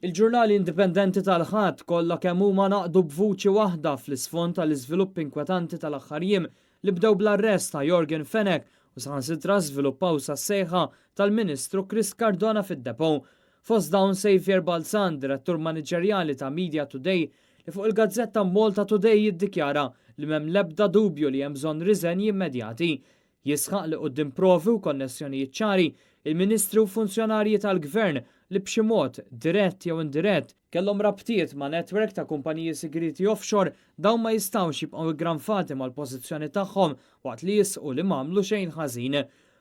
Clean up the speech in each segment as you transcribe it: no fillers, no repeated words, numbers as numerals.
Il-ġurnali indipendenti tal-Ħadd kollha kemm huma ngħaqdu b'vuċi waħda fl-isfond tal-iżviluppi inkwetanti tal-aħħar jiem li bdew bl-arrest ta' Yorgen Fenech u saħansitra żviluppaw sas-sejħa tal-Ministru Chris Cardona fid-Depot. Fost dawn Saviour Balzan, Direttur Maniġerjali ta' Media Today, li fuq il-gazzetta Malta Today jiddikjara li m'hemm l-ebda dubju li hemm bżonn riżenji immedjati. Jisħaq li quddiem provi u konnessjonijiet ċari, il-Ministri u funzjonarji tal-Gvern li b'xi mod, dirett jew indirett, kellhom rabtiet ma' netwerk ta' kumpaniji sigrieti offshore, dawn ma jistgħux jibqgħu iggranfati mal-pożizzjoni tagħhom waqt li jisħqu li m'għamlu xejn ħażin.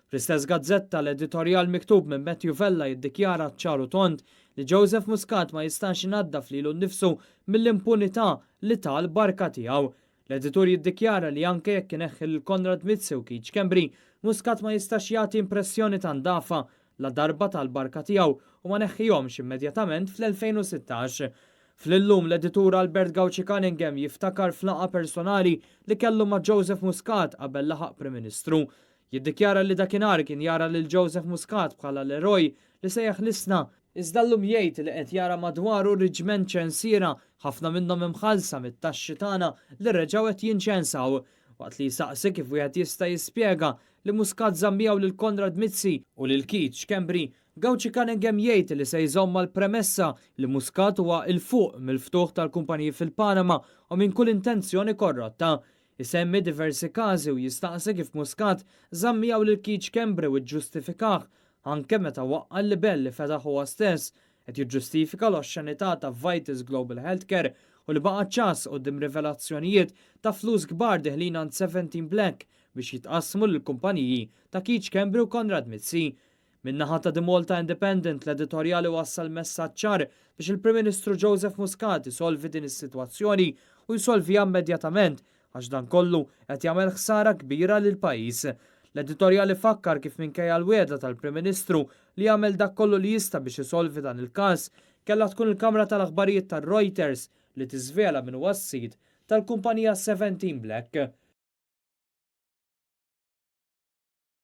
Fl-istess gazzetta, l-editorjal miktub minn Matthew Vella jiddikjara ċar u tond li Joseph Muscat ma jistax inaddaf lilu nnifsu mill-impunità li ta l-barka tiegħu. L-editur jiddikjara li anke jekk ineħħi lil Konrad Mizzi u Keith Schembri, Muscat ma jistax jagħti impressjoni ta' ndafa la darba ta l-barka tiegħu u ma neħħihomx immedjatament fl-2016. Fl-Illum, l-editur Albert Gauci Cunningham jiftakar f'laqgħa personali li kellu ma' Joseph Muscat qabel laħaq Prim Ministru. Jiddikjara li dakinhar kien jara lil Joseph Muscat bħala l-eroj li se jeħlisna, iżda llum jgħid li qed jara madwaru riġment ċensiera, ħafna minnhom imħallsa mit-taxxi tagħna li reġgħu qed jinċensaw. Waqt li jsaqsi kif wieħed jista' jispjega li Muscat żamm miegħu lil Konrad Mizzi u lil Keith Schembri, Gauci Cunningham jgħid li se jżomm mal-premessa li Muscat huwa 'l fuq mill-ftuħ tal-kumpaniji fil-Panama u minn kull intenzjoni korrotta. Isemmi diversi każi u jistaqsi kif Muscat żamm miegħu lil Keith Schembri u ġġustifikah anke meta waqqa' l-libell li fetaħ huwa stess, qed jiġġustifika l-oxxenità ta' Vitis Global Healthcare u li baqa' ċass quddiem rivelazzjonijiet ta' flus kbar deħlin għand 17 Black biex jitqassmu lill-kumpaniji ta' Keith Schembri u Konrad Mizzi. Min-naħa ta' The Malta Independent, l-editorjal iwassal messaġġ ċar biex il-Prim Ministru Joseph Muscat isolvi din is-sitwazzjoni u jsolviha immedjatament għax dan kollu qed jagħmel ħsara kbira lill-pajjiż. L-editorjal ifakkar kif minkejja l-wegħda tal-Prim Ministru li jagħmel dak kollu li jista' biex isolvi dan il-każ, kellha tkun il-kamra tal-aħbarijiet tar-Reuters li tiżvela min huwa s-sid tal-kumpanija 17 Black.